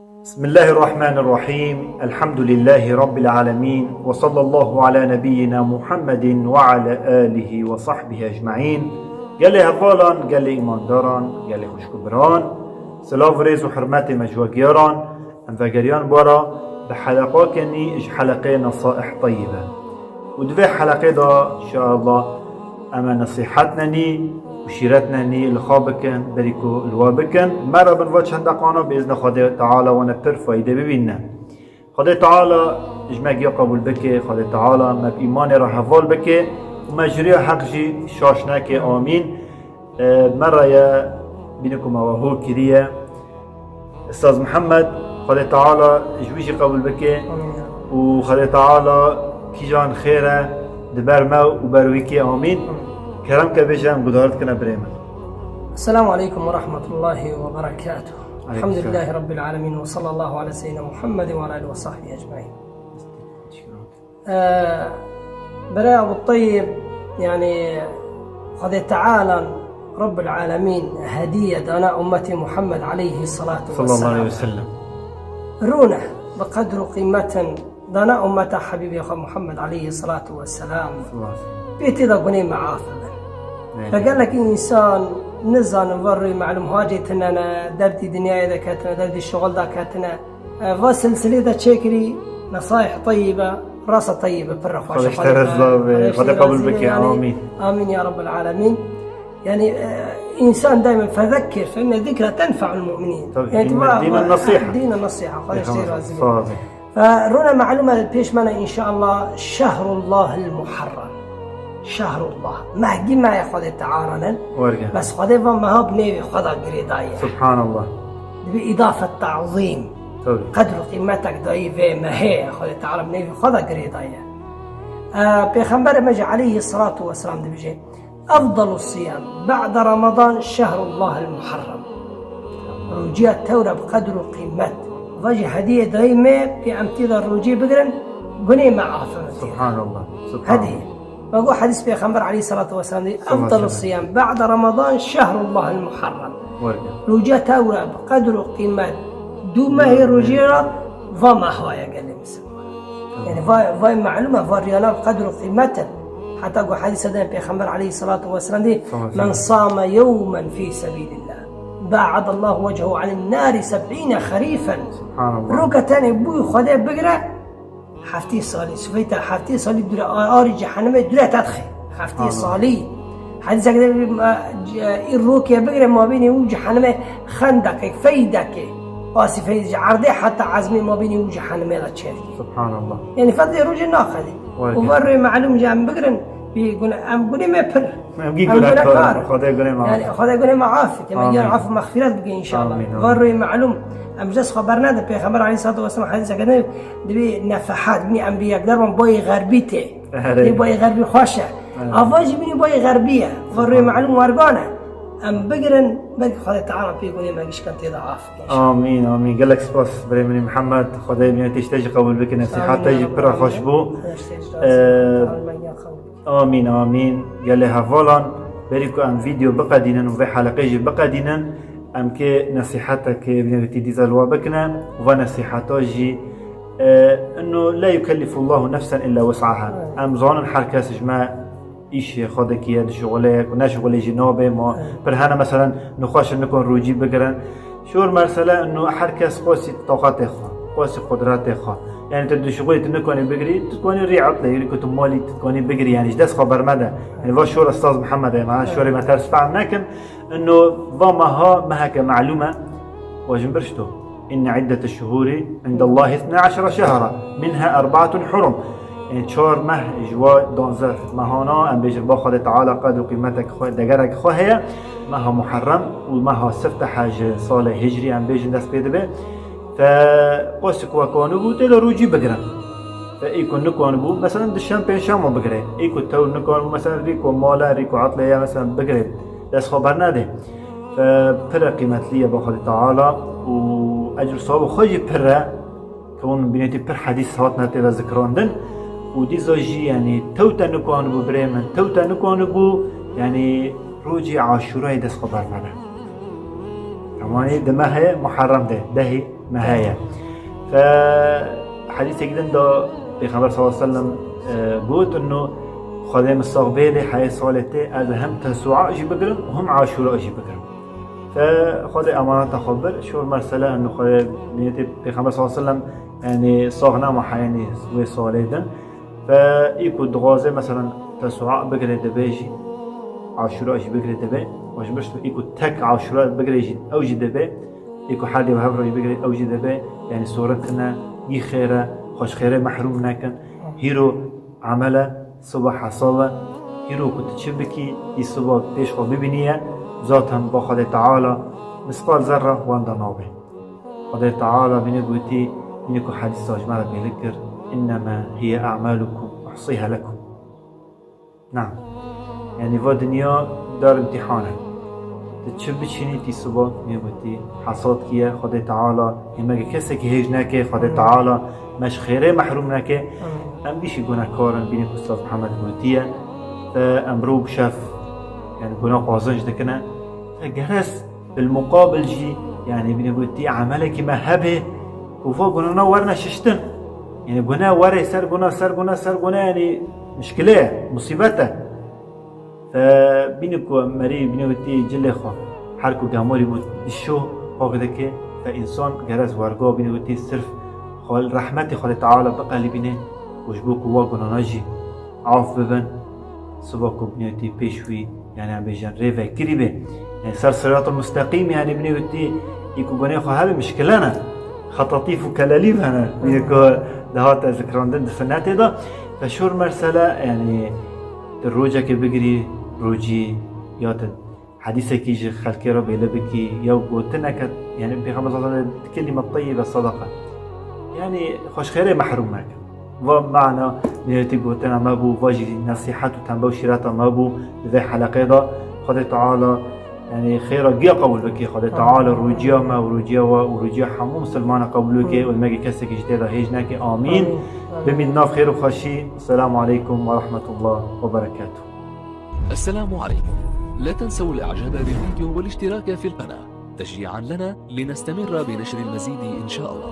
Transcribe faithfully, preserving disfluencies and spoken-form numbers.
بسم الله الرحمن الرحيم. الحمد لله رب العالمين. وصلى الله على نبينا محمد وعلى آله وصحبه أجمعين. Gelê hevalan, gelê îmandaran, gelê xwişk û biran, silav, rêz û hurmetê me ji we giyaran, em vegeriyan bi we re bi heleqakê nî ji heleqê Nasaih Teyyibe. Û di vê heleqê de, inşallah, em ê nesîhetne nî û şîretne nî li xwe bikin, berî ku li we bikin. Me re bin va çend deqana, bi îzna Xwedê Teala wana pir fayde bibîne. Xwedê Teala ji me giya qebûl bike, Xwedê Teala me bi îmanê re heval bike û me ji riya heq jî şaş neke. Amîn. E, me re ye, bîne ku me we hol kiriye. Ustaz Muhammed, Xwedê Teala ji wî jî qebûl bike. Amîn ya. Û Xwedê Teala kîjan xêr e di ber me û ber wî kê. Amîn. Amîn. Kerem ke bêje, em guhdar dikine birê min. السلام عليكم ورحمة الله وبركاته. عليكم السلام. الحمد لله رب العالمين وصلى الله على سيدنا محمد وعلى آله وصحبه أجمعين. Ee, Berê Abu Tayyib, yani Xwedê Teala Rabbul Alemîn hediye dana ummetê Muhammed aleyhi salatu ve selam. Sallallahu aleyhi ve sellem. Rûne bi qedr û qîmetin dana ummeta Habîbê xwe Muhammed aleyhi salatu ve selam. Sallallahu aleyhi ve sellem. Pê tê de gunê me af bin. Evet. Ve gelek însan nizanin, ve rûyê melûm hacê tine ne, derdî dinyayê de ketine, derdî şixul de ketine. E, va silsilê de çêkirî, Nesaih Teyyibe, rasa teyyibe, pir xweş. Xwedê ji te reza be, Xwedê qebûl bike, yani, amîn. Amîn ya Rabbel Alemîn. Yani, e, însan daîmen fezekkir, fe inne zikra tenfe'ul mu'minîn. Tabii, yani, dîn, va, dîn va, nesiha. Dîn nesiha, Xwedê ji te razî be. Sağ olun. Fe rûne melûm e pêş me ne, înşallah, Şehrullahil Muharrem. Şehrullah. Mehgî me ye Xwedê Teala nin. Werge. Bes Xwedê va meha bi nêvê xwe da girêdaye. Subhanallah. Dibe îdafet tazîm. Tabii. Qedr û qîmetek dayî vê mehê Xwedê Teala bi nêvê xwe da girêdaye. E, Pêxemberê me jî aleyhî salatu weselam dibêje, "Efdalu siyam ba'de Ramadan şehrullahil muharrem." Rûciya tewre bi qedr û qîmet. Va jî hediyê dayî me, pê em tê de rûcî bigirin, gunê me afin. Subhanallah. Subhanallah. Hadi. Ve got hedîs Pêxember aleyhî salatu weselam dî, "Efdalu siyam ba'de Ramadan şehrullahil muharrem." Werge. Rûciya tewre bi qedr û qîmet du mehê rûcî ra va meha ye gelê misilman. Yani vay, vay melûm e, va riyana bi qedr û qîmet in. Heta got hedîsa de Pêxember aleyhî salatu weselam dî, "Men same yewmen fî sebîlillah, ba'adallahu wechehu anin nari seb'îne xerîfen." Subhanallah. Roke tenê bûyî Xwedê bigire, heftê salî, sifeyta heftê salî dure a-, arî cehennemê dure te dixe. Heftê salî. Hedîsek de, e, î rokê bigire mabênê û cehennemê xendekek, feydekê. Asî feyz ji erdê heta ezmê mabênê û cehennemê de çêdikê. Subhanallah. Yani fedlê rojê naxedê. Û ver rê melûm ji em bigirin, bî gune-, em gunê me pir. Em gî gunekar in. Xwedê gunê me af. Yani Xwedê gunê me af bike. Me gel af û mexfîret bike înşallah. Amîn, amîn. Ver rê melûm. Em ji dest xwe bernedin. Pêxember aleyhî salatu weselam hedîseke de dibê nefehat. Binî em bi yekdar ban bayê xerbî tê. Erê. Tê bayê xerbî xweş e. Erê. Ava jî binî bayê xerbî ye. Ver rê melûm wergan e. Em bigirin, belkî Xwedê Teala pê gunê me gişkan tê de af bike înşallah. Amîn, amîn. Gelek spas birê min Muhammed. Xwedê binê tişte jî qebûl bike. Nesîhata jî pir xweş bû. Ee, Amîn, amîn. Gelê hevalan, berî ku em vîdeo biqedînin û vê heleqê jî biqedînin, em kê nesîhetekê binêvitî dîza li we bikine û va nesîheta jî, e, inno la yukellifullahu nefsen illa wus'aha. Evet. Em zanin her kes ji me îşê xwe dikiye, dişixulê, ku neşixulê jî nabe, ma pir hene, meselen, nexweş in nikon rûcî bigirin. Şor mesele ino her kes qasî taqatê xwe, qasî qudretê xwe. Yani tu dişixulî tu nikanî bigirî, tu dikanî rî etlê, yûrî ku tu malî tu dikanî bigirî, yani ji dest xwe bermede. Yani va şor Estaz Mihemed e, ma şorê me ters fehm nekin. Ino va meha meheke melûm e, wa jin birşto. Inne iddete şuhûrî indellahi isna eşre şehra, minha erbaatun hurum. Yani çar meh ji wa danzeh mehana, em bêjin ba Xwedê Teala qedr û qîmetek xwe, degerek xwe heye. Meha Muharrem û meha Siftehe ji salê Hicrî em bêjin dest pê dibe. Fe qasî ku we kanibû tê de rûcî bigirin. Fe ê ku nikanibû, meselen dişem pêncşema bigire. Ê ku tewr nikanibû, meselen rî ku male, rî ku etlê ye, meselen bigire. Dest xwe bernedê. Fe pir e qîmetlî ye ba Xwedê Teala û ecr û sawab xwe jî pir e. Kewin binêtî pir hedîs hatine tê de zikrandin û dîsa jî, yanî, tew te nikanibû birê min, tew te nikanibû, yanî, rojê Aşûrayê dest xwe bernede. Emanî di mehê Muharrem de, dehî me heye. Fe hedîsekî din de Pêxember sallallahu aleyhi ve sellem, e, got, ino Xwedê min sax bê lê heyê salê tê ez hem Tesu'a jî bigirim û hem Aşura jî bigirim. Fe Xwedê emaneta xwe bir, şor mersele, ino Xwedê niyetê Pêxember sallallahu aleyhi ve sellem, yanî sax nema heyenî wê salê din. Fe î ku dixwaze, meselen, Tesu'a bigire dibe jî, Aşura jî bigire dibe. Û ji ber î ku tek Aşura bigire jî, ew jî dibe. Î ku herdê hev rojî bigire, ew jî dibe. Yanî sorin tine, yî xêr e, xwe ji xêrê mehrûm nekin. Hîro emel e, siba hesab e. Hîro ku tu çi bikî, î siba pêş xwe bibîniye, zaten ba Xwedê Teala misqal zerre wenda nabe. Xwedê Teala bîne gotî, bîne ku hedîsa ji me re bêlik kir, "Innema hiye a'malukum uhsiha lekum." Na. Yanî va dinya dar imtîhan e. Tu çi biçînî tî siba, bîne gotî, hesad kî ye, Xwedê Teala, hê me gi kesekî hêj neke, Xwedê Teala me ji xêrê mehrûm neke. Em gişî gunehkar in, bîne ku Ustaz Mihemed gotiye. Te emro bi şev, yanî guneh qazanc dikine. Te gerez Bil muqabil jî, yanî bîne gotî emelekî me hebe û va gunana werine şiştin. Yanî gune were ser guna, ser guna, ser guna, yanî mişkile ye, musîbet e. Fe bîne ku merî bîne gotî cilê xwe her ku gemarî bû dişo pak dike, fe însan gerez werga bîne gotî sirf xwe rehmetê Xwedê Teala biqelibîne û ji bo ku wa gunana jî af bibin, siba ku bîne gotî pêş wî, yanî em bêjin rê vekirî be. Yanî ser siratul musteqîm, yanî bîne gotî, î ku gunê xwe hebe mişkile ne. Xetatîf û kelelî hene. Bîne ku dihate zikrandin di sinetê de. Te şor mersele, yanî tu rocekê bigirî, rocî, ya tu hedîsekî ji xelkê re bêle bikî, ya gotineke, yanî Pêxember sallallahu aleyhi ve sellem kelîme teyyibe sadaqa. Yanî xwe ji xêrê mehrûm neke. Va mana niyetî gotina me bû, va jî nesîhet û tembe û şîreta me bû di vê heleqê de. Xwedê Teala, yanî xêra giya qebûl bike. Xwedê Teala rûciya me û rûciya we û rûciya hemû misilmana qebûl bike û me gi kesekî ji tê de hêj neke. Amîn. Amîn. Amîn. Bimîn nav xêr û xweşî. Selamu aleykum ve rahmetullah ve berekatuh. السلام عليكم. لا تنسوا الإعجاب بالفيديو والاشتراك في القناة تشجيعا لنا لنستمر بنشر المزيد إن شاء الله.